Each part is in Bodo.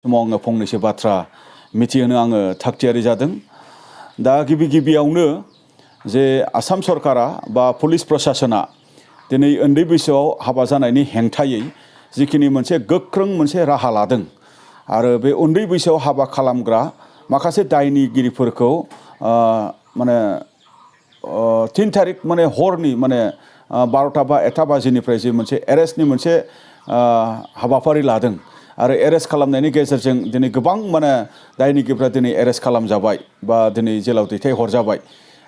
समाव आङो फंनैसो बाथ्रा मिथिहोनो आङो थागथियारि जादों। दा गिबियावनो जे आसाम सरकारा बा पुलिस प्रशासना दिनै उन्दै बैसोआव हाबा जानायनि हेंथायै जिखिनि मोनसे गोख्रों मोनसे राहा लादों आरो बे उन्दै बैसोआव हाबा खालामग्रा माखासे दायनिगिरिफोरखौ माने 3 तारिख माने हरनि माने 12टा बा 1टा बाजिनिफ्राय जे मोनसे एरेस्टनि मोनसे हाबाफारि लादों आरो एरेस्ट खालामनायनि गेजेरजों दिनै गोबां माने दायनिगिरिफ्रा दिनै एरेस्ट खालामजाबाय बा दिनै जेलाव दैथायहरजाबाय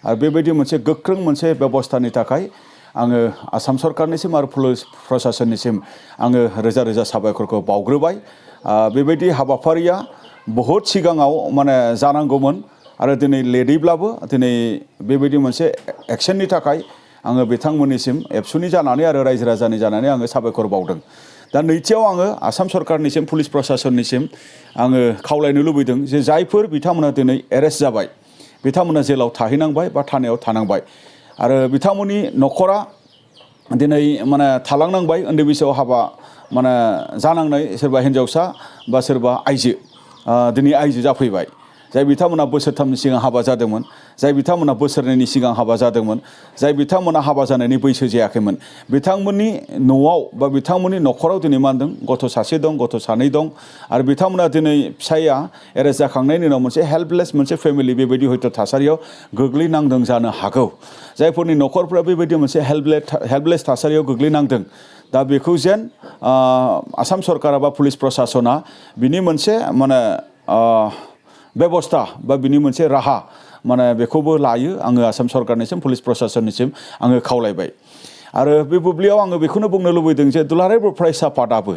आरो बेबायदि मोनसे गोख्रों मोनसे बेबस्थानि थाखाय आङो आसाम सरकारनिसिम आरो पुलिस प्रशासननिसिम आङो रोजा रोजा साबायखरखौ बावग्रोबाय। बेबायदि हाबाफारिया बहुद सिगाङाव माने जानांगौमोन आरो दिनै लेटैब्लाबो दिनै बेबायदि मोनसे एक्सननि थाखाय आङो बिथांमोननिसिम एबसुनि जानानै आरो रायजो राजानि जानानै आङो साबायखर बावदों। दा नैथियाव आङो आसाम सरकारनिसिम पुलिस प्रशासननिसिम आङो खावलायनो लुबैदों जे जायफोर बिथांमोना दिनै एरेस्ट जाबाय बिथांमोना जेलाव थाहैनांबाय बा थानायाव थानांबाय आरो बिथांमोननि न'खरा दिनै माने थालांनांबाय उन्दै बैसोआव हाबा माने जानांनाय सोरबा हिन्जावसा बा सोरबा आइजो दिनै आइजो जाफैबाय जाय बिथांमोना बोसोरथामनि सिगां हाबा जादोंमोन, जाय बिथांमोना बोसोरनैनि सिगां हाबा जादोंमोन, जाय बिथांमोना हाबा जानायनि बैसो जायाखैमोन, बिथांमोननि न'आव बा बिथांमोननि न'खराव दिनै मा होनदों गथ' सासे दं, गथ' सानै दं आरो बिथांमोना दिनै फिसाया एरेस्ट जाखांनायनि उनाव मोनसे हेल्पलेस मोनसे फेमिलि बेबायदि हयथ' थासारियाव गोग्लैनांदों जानो हागौ। जायफोरनि न'खरफ्रा बेबायदि मोनसे हेल्पलेस थासारियाव गोग्लैनांदों दा बेखौ जेन आसाम सरकार बा पुलिस प्रशासना बिनि मोनसे माने बेबस्था बा बिनि मोनसे राहा माने बेखौबो लायो आङो आसाम सरकारनिसिम पुलिस प्रशासननिसिम आङो खावलायबाय। आरो बे बुब्लियाव आङो बेखौनो बुंनो लुबैदों जे दुलाराय बर' फरायसा आफादाबो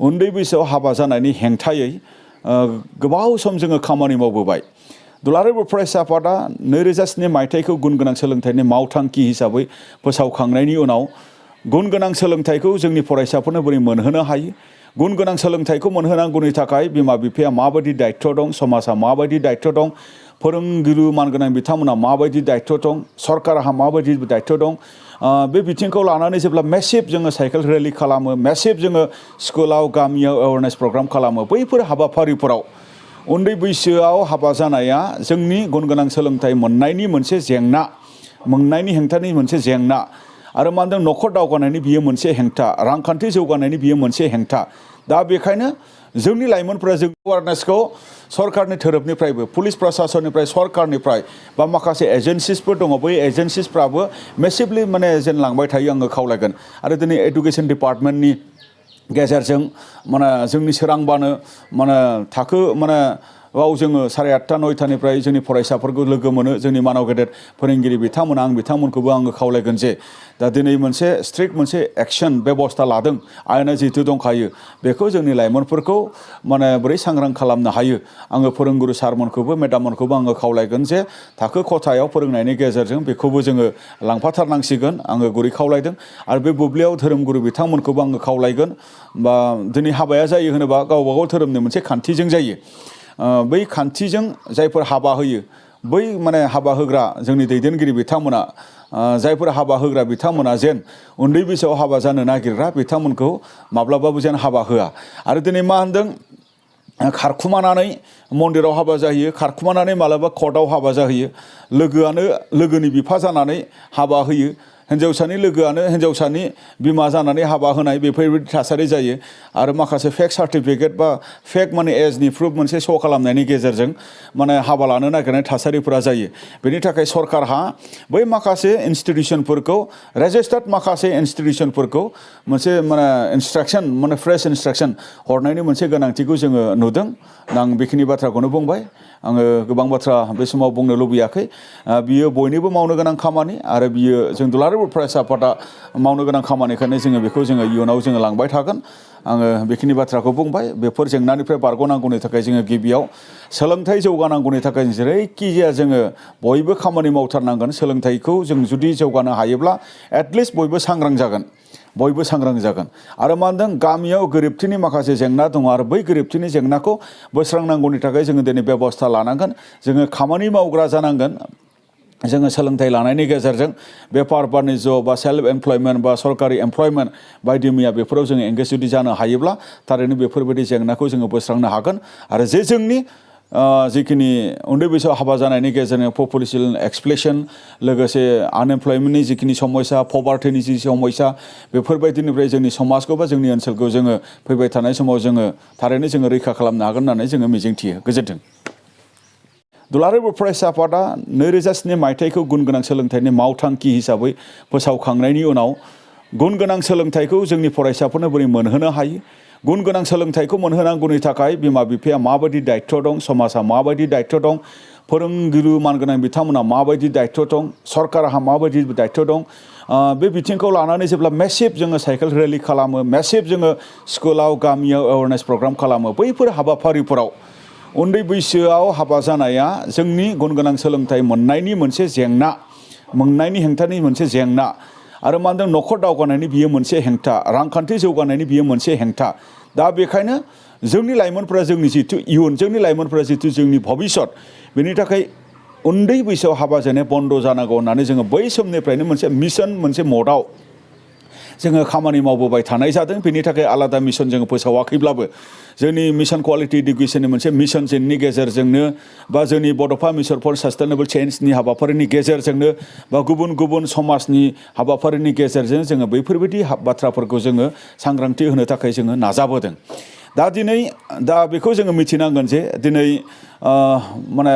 उन्दै बैसोआव हाबा जानायनि हेंथायै गोबाव सम जोङो खामानि मावबोबाय। दुलाराय बर' फरायसा आफादा 2007 मायथाइखौ गुन गोनां सोलोंथाइनि मावथांखि हिसाबै फोसावखांनायनि उनाव गुन गोनां सोलोंथाइखौ जोंनि फरायसाफोरनो बोरै मोनहोनो हायो, गुन गोनां सोलोंथाइखौ मोनहोनांगौनि थाखाय बिमा बिफाया माबायदि दायित्व दं, समाजा माबायदि दायित्व दं, फोरोंगिरि मानगोनां बिथांमोना माबायदि दायित्व दं, सरकारहा माबायदि दायित्व दं, बे बिथिंखौ लानानै जेब्ला मेसिभ जोङो साइकेल रेलि खालामो, मेसिभ जोङो स्कुलाव गामियाव एवारनेस प्रग्राम खालामो, बैफोर हाबाफारिफोराव उन्दै बैसोआव हाबा जानाया जोंनि गुन गोनां सोलोंथाइ मोननायनि मोनसे जेंना, मोननायनि हेंथानि मोनसे जेंना आरो मा होनदों न'खर दावगानायनि बियो मोनसे हेंथा, रांखान्थि जौगानायनि बियो मोनसे हेंथा। दा बेखायनो जोंनि लाइमोनफोरा जों एवारनेसखौ सरकारनि थोरोबनिफ्रायबो पुलिस प्रशासननिफ्राय सरकारनिफ्राय बा माखासे एजेन्सिसफोर दङ बै एजेन्सिसफ्राबो मेसिभलि माने जेन लांबाय थायो आङो खावलायगोन। आरो दिनै एडुकेसन डिपार्टमेन्टनि गेजेरजों माने जोंनि सोरांबानो माने थाखो माने बाव जोङो 8:30 9टानिफ्राय जोंनि फरायसाफोरखौ लोगो मोनो जोंनि मानाव गेदेर फोरोंगिरि बिथांमोना आं बिथांमोनखौबो आङो खावलायगोन जे दा दिनै मोनसे स्ट्रिक्ट मोनसे एक्सन बेबस्था लादों आयेना जिहेतु दंखायो बेखौ जोंनि लाइमोनफोरखौ माने बोरै सांग्रां खालामनो हायो आङो फोरोंगुरु सारमोनखौबो मेडाममोनखौबो आङो खावलायगोन जे थाखो खथायाव फोरोंनायनि गेजेरजों बेखौबो जोङो लांफाथारनांसिगोन आङो गुरै खावलायदों। आरो बे बुब्लियाव धोरोमगुरु बिथांमोनखौबो आङो खावलायगोन बा दिनै हाबाया जायो होनोबा गावबा गाव धोरोमनि मोनसे खान्थिजों जायो। बै खान्थिजों जायफोर हाबा होयो बै माने हाबा होग्रा जोंनि दैदेनगिरि बिथांमोना जायफोर हाबा होग्रा बिथांमोना जेन उन्दै बैसोआव हाबा जानो नागिरग्रा बिथांमोनखौ माब्लाबाबो जेन हाबा होआ। आरो दिनै मा होनदों खारखुमानानै मन्दिराव हाबा जाहैयो, खारखुमानानै मालाबा कर्टआव हाबा जाहैयो, लोगोआनो लोगोनि बिफा जानानै हाबा होयो, हिन्जावसानि लोगोआनो हिन्जावसानि बिमा जानानै हाबा होनाय बेफोरबायदि थासारि जायो। आरो माखासे फेक सार्टिफिकेट बा फेक माने एजनि प्रुफ मोनसे श' खालामनायनि गेजेरजों माने हाबा लानो नागिरनाय थासारिफोरा जायो। बेनि थाखाय सरकारहा बै माखासे इन्सटिटिउसनफोरखौ रेजिस्टार्ड माखासे इन्सटिटिउसनफोरखौ मोनसे माने इन्सट्राक्सन माने फ्रेश इन्सट्राक्सन हरनायनि मोनसे गोनांथिखौ जोङो नुदों। आं बेखिनि बाथ्राखौनो बुंबाय। आङो गोबां बाथ्रा बे समाव बुंनो लुबैयाखै। बियो बयनिबो मावनो गोनां खामानि आरो बियो जों दुलाराय बर' फरायसा आफादा मावनो गोनां खामानिखायनो जोङो बेखौ जोङो इयुनाव जोङो लांबाय थागोन। आङो बेखिनि बाथ्राखौ बुंबाय। बेफोर जेंनानिफ्राय बारग'नांगौनि थाखाय जोङो गिबियाव सोलोंथाइ जौगानांगौनि थाखाय जेरैखिजाया जोङो बयबो खामानि मावथारनांगोन। सोलोंथाइखौ जों जुदि जौगानो हायोब्ला एटलिस्ट बयबो सांग्रां जागोन, बयबो सांग्रां जागोन। आरो मा होनदों गामियाव गोरिबथिनि माखासे जेंना दङ आरो बै गोरिबथिनि जेंनाखौ बोस्रांनांगौनि थाखाय जोङो दिनै बेबस्था लानांगोन। जोङो खामानि मावग्रा जानांगोन। जोङो सोलोंथाइ लानायनि गेजेरजों बेफार बानिज्य बा सेल्फ एमप्लयमेन्ट बा सरकारि एमप्लयमेन्ट बायदि मैया बेफोराव जोङो एंगेज जुदि जानो हायोब्ला थारैनो बेफोरबायदि जेंनाखौ जोङो बोस्रांनो हागोन आरो जे जोंनि जिखिनि उन्दै बैसोआव हाबा जानायनि गेजेरजों पपुलेसन एक्सप्लेसन लोगोसे आनएमप्लयमेन्टनि जिखिनि समस्या पभार्टिनि जि समस्या बेफोरबायदिनिफ्राय जोंनि समाजखौ बा जोंनि ओनसोलखौ जोङो फैबाय थानाय समाव जोङो थारैनो जोङो रैखा खालामनो हागोन होननानै जोङो मिजिंथियो गोजोन्थों दुलाराय बर' फरायसा आफादा 2007 मायथाइखौ गुन गोनां सोलोंथाइनि मावथांखि हिसाबै फोसावखांनायनि उनाव गुन गोनां सोलोंथाइखौ जोंनि फरायसाफोरनो बोरै मोनहोनो हायो गुन गोनां सोलोंथाइखौ मोनहोनांगौनि थाखाय बिमा बिफाया माबायदि दायित्व दं समाजा माबायदि दायित्व दं फोरोंगिरि मानगोनां बिथांमोना माबायदि दायित्व दं सरकारहा माबायदि दायित्व दं बे बिथिंखौ लानानै जेब्ला मेसिभ जोङो साइकेल रेलि खालामो मेसिभ जोङो स्कुलाव गामियाव एवारनेस प्रग्राम खालामो बैफोर हाबाफारिफोराव उन्दै बैसोआव हाबा जानाया जोंनि गुन गोनां सोलोंथाइ मोननायनि मोनसे जेंना मोननायनि हेंथानि मोनसे जेंना आरो मा होनदों न'खर दावगानायनि बियो मोनसे हेंथा रांखान्थि जौगानायनि बियो मोनसे हेंथा दा बेखायनो जोंनि लाइमोनफोरा जोंनि जिथु इयुन जोंनि लाइमोनफोरा जिथु जोंनि भबिष्यत बेनि थाखाय उन्दै बैसोआव हाबा जानाया बन्द जानांगौ होननानै जोङो बै समनिफ्रायनो मोनसे मिशन मोनसे मदआव जोङो खामानि मावबोबाय थानाय जादों बेनि थाखाय आलादा मिशन जोङो फोसावाखैब्लाबो जोंनि मिशन क्वालिटी इडुकेशननि मोनसे मिशन जेननि गेजेरजोंनो बा जोंनि बड'फा मिशन फर सास्टेनेबल चेन्जनि हाबाफारिनि गेजेरजोंनो बा गुबुन गुबुन समाजनि हाबाफारिनि गेजेरजों जोङो बैफोरबायदि बाथ्राफोरखौ जोङो सांग्रांथि होनो थाखाय जोङो नाजाबोदों दा बेखौ जोङो मिथिनांगोन जे दिनै माने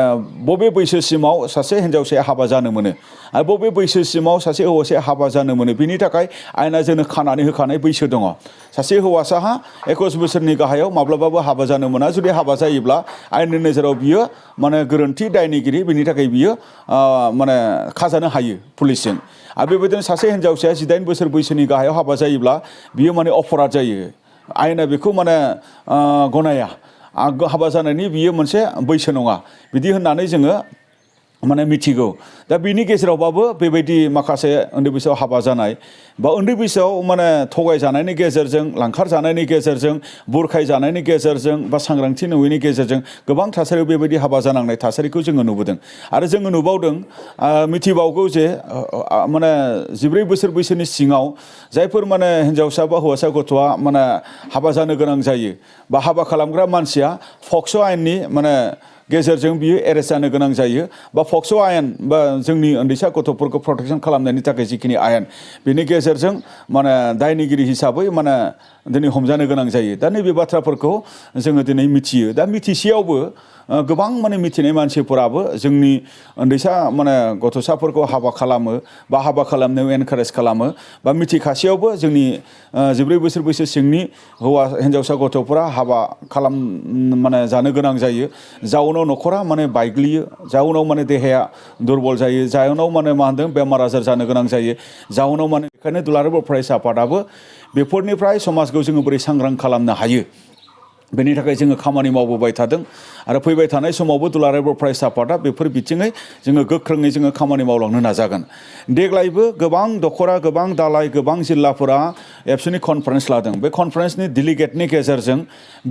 बबे बैसोसिमाव सासे हिन्जावसाया हाबा जानो मोनो आरो बबे बैसोसिमाव सासे हौवासाया हाबा जानो मोनो बिनि थाखाय आयेना जोंनो खानानै होखानाय बैसो दङ सासे हौवासाहा 21 बोसोरनि गाहायाव माब्लाबाबो हाबा जानो मोना जुदि हाबा जायोब्ला आयेननि नोजोराव बियो माने गोरोन्थि दायनिगिरि बिनि थाखाय बियो माने खाजानो हायो पुलिसजों आरो बेबायदिनो सासे हिन्जावसाया 18 बोसोर बैसोनि गाहायाव हाबा जायोब्ला बियो माने अपराध जायो आयेना बेखौ माने गनाया हाबा जानायनि बियो मोनसे बैसो नङा बिदि होननानै जोङो माने मिथिगौ दा बिनि गेजेरावबाबो बेबायदि माखासे उन्दै बैसोआव हाबा जानाय बा उन्दै बैसोआव माने थगायजानायनि गेजेरजों लांखार जानायनि गेजेरजों बुरखाय जानायनि गेजेरजों बा सांग्रांथि नङैनि गेजेरजों गोबां थासारियाव बेबायदि हाबा जानांनाय थासारिखौ जोङो नुबोदों आरो जोङो नुबावदों मिथिबावगौ जे माने 14 बोसोर बैसोनि सिङाव जायफोर माने हिन्जावसा बा हौवासा गथ'आ माने हाबा जानो गोनां जायो बा हाबा खालामग्रा मानसिया पक्स' आयेननि माने गेजेरजों बियो एरेस्ट जानो गोनां जायो बा पक्स' आयेन बा जोंनि उन्दैसा गथ'फोरखौ प्रटेक्शन खालामनायनि थाखाय जिखिनि आयेन बेनि गेजेरजों माने दायनिगिरि हिसाबै माने दिनै हमजानो गोनां जायो दा नैबे बाथ्राफोरखौ जोङो दिनै मिथियो दा मिथिसेयावबो गोबां माने मिथिनाय मानसिफोराबो जोंनि उन्दैसा माने गथ'साफोरखौ हाबा खालामो बा हाबा खालामनायाव एनकारेज खालामो बा मिथिखासेयावबो जोंनि 14 बोसोर बैसो सिंनि हिन्जावसा गथ'फोरा हाबा माने जानो गोनां जायो जाउनाव न'खरा माने बायग्लियो जाउनाव माने देहाया दुरबल जायो जाउनाव माने मा होनदों बेमार आजार जानो गोनां जायो जाउनाव माने बेखायनो दुलाराय बर' फरायसा आफादाबो बेफोरनिफ्राय समाजखौ जोङो बोरै सांग्रां खालामनो हायो बेनि थाखाय जोङो खामानि मावबोबाय थादों आरो फैबाय थानाय समावबो दुलाराय बर' फरायसा आफादा बेफोर बिथिङै जोङो गोख्रोङै जोङो खामानि मावलांनो नाजागोन देग्लायबो गोबां दखरा गोबां दालाय गोबां जिल्लाफोरा एबसुनि कनफारेन्स लादों बे कनफारेन्सनि डेलिगेटनि गेजेरजों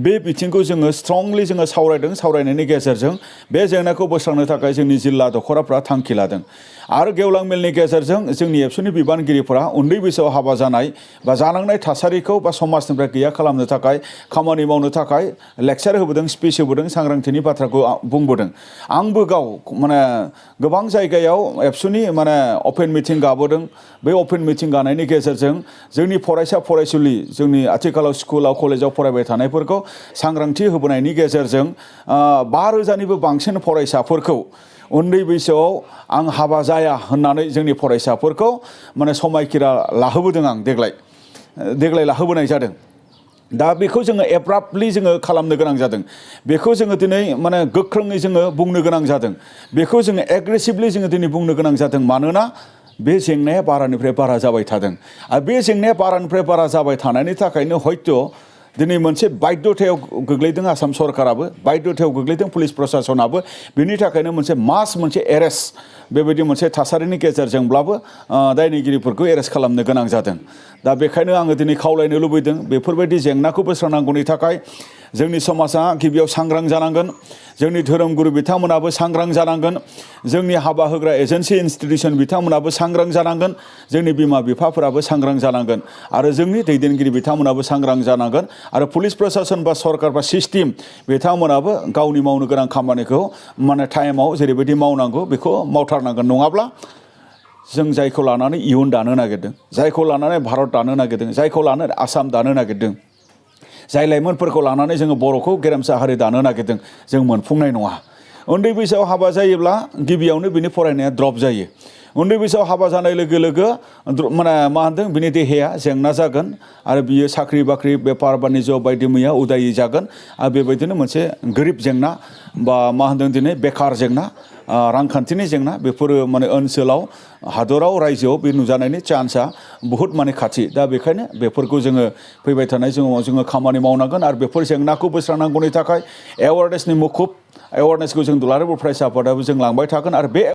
बे बिथिंखौ जोङो स्ट्रंलि जोङो सावरायनायनि गेजेरजों बे जेंनाखौ बोस्रांनो थाखाय जोंनि जिल्ला दखराफ्रा थांखि लादों आरो गेवलां मेलनि गेजेरजों जोंनि एबसुनि बिबानगिरिफोरा उन्दै बैसोआव हाबा जानाय बा जानांनाय थासारिखौ बा समाजनिफ्राय गैया खालामनो थाखाय खामानि मावनो थाखाय लेक्चार होबोदों स्पिच होबोदों सांग्रांथिनि बाथ्राखौ बुंबोदों आंबो गाव माने गोबां जायगायाव एबसुनि माने अपेन मिटिं गाबोदों बे अपेन मिटिं गानायनि गेजेरजों जोंनि फरायसा फरायसुलि जोंनि आथिखालाव स्कुलाव कलेजाव फरायबाय थानायफोरखौ सांग्रांथि होबोनायनि गेजेरजों 5,000निबो बांसिन फरायसाफोरखौ उन्दै बैसोआव आं हाबा जाया होननानै जोंनि फरायसाफोरखौ माने समायखिरा लाहोबोदों आं देग्लाय लाहोबोनाय जादों दा बेखौ जोङो एब्राप्टलि जोङो खालामनो गोनां जादों बेखौ जोङो दिनै माने गोख्रोङै जोङो बुंनो गोनां जादों बेखौ जोङो एग्रेसिभलि जोङो दिनै बुंनो गोनां जादों मानोना बे जेंनाया बारानिफ्राय बारा जाबाय थादों आरो बे जेंनाया बारानिफ्राय बारा जाबाय थानायनि थाखायनो हयथ' दिनै मोनसे बाध्यथायाव गोग्लैदों आसाम सरकाराबो बाध्यथायाव गोग्लैदों पुलिस प्रशासनाबो बिनि थाखायनो मोनसे एरेस्ट बेबायदि मोनसे थासारिनि गेजेरजोंब्लाबो दायनिगिरिफोरखौ एरेस्ट खालामनो गोनां जादों दा बेखायनो आङो दिनै खावलायनो लुबैदों बेफोरबायदि जेंनाखौ बोस्रांनांगौनि थाखाय जोंनि समाजा गिबियाव सांग्रां जानांगोन जोंनि धोरोमगुरु बिथांमोनाबो सांग्रां जानांगोन जोंनि हाबा होग्रा एजेन्सि इन्स्टिटिउसन बिथांमोनाबो सांग्रां जानांगोन जोंनि बिमा बिफाफोराबो सांग्रां जानांगोन आरो जोंनि दैदेनगिरि बिथांमोनाबो सांग्रां जानांगोन आरो पुलिस प्रशासन बा सरकार बा सिस्टेम बिथांमोनाबो गावनि मावनो गोनां खामानिखौ माने टाइमाव जेरैबायदि मावनांगौ बेखौ मावथारनांगोन नङाब्ला जों जायखौ लानानै इयुन दानो नागिरदों जायखौ लानानै भारत दानो नागिरदों जायखौ लानानै आसाम दानो नागिरदों जाय लाइमोनफोरखौ लानानै जोङो बर'खौ गेरेमसा हारि दानो नागिरदों जों मोनफुंनाय नङा उन्दै बैसोआव हाबा जायोब्ला गिबियावनो बिनि फरायनाया द्रप जायो उन्दै बैसोआव हाबा जानाय लोगो लोगो माने मा होनदों बिनि देहाया जेंना जागोन आरो बियो साख्रि बाख्रि बेफार बानिज्य बायदि मैया उदायि जागोन आरो बेबायदिनो मोनसे गोरिब जेंना बा मा होनदों दिनै बेकार जेंना रांखान्थिनि जेंना बेफोरो माने ओनसोलाव हादराव रायजोआव बे नुजानायनि चान्सआ बहुद माने खाथि दा बेखायनो बेफोरखौ जोङो फैबाय थानाय समाव जोङो खामानि मावनांगोन आरो बेफोर जेंनाखौ बोस्रांनांगौनि थाखाय एवारनेसनि मुखुब एवारनेसखौ जों दुलाराय बर' फरायसा आफादाबो जों लांबाय थागोन आरो बे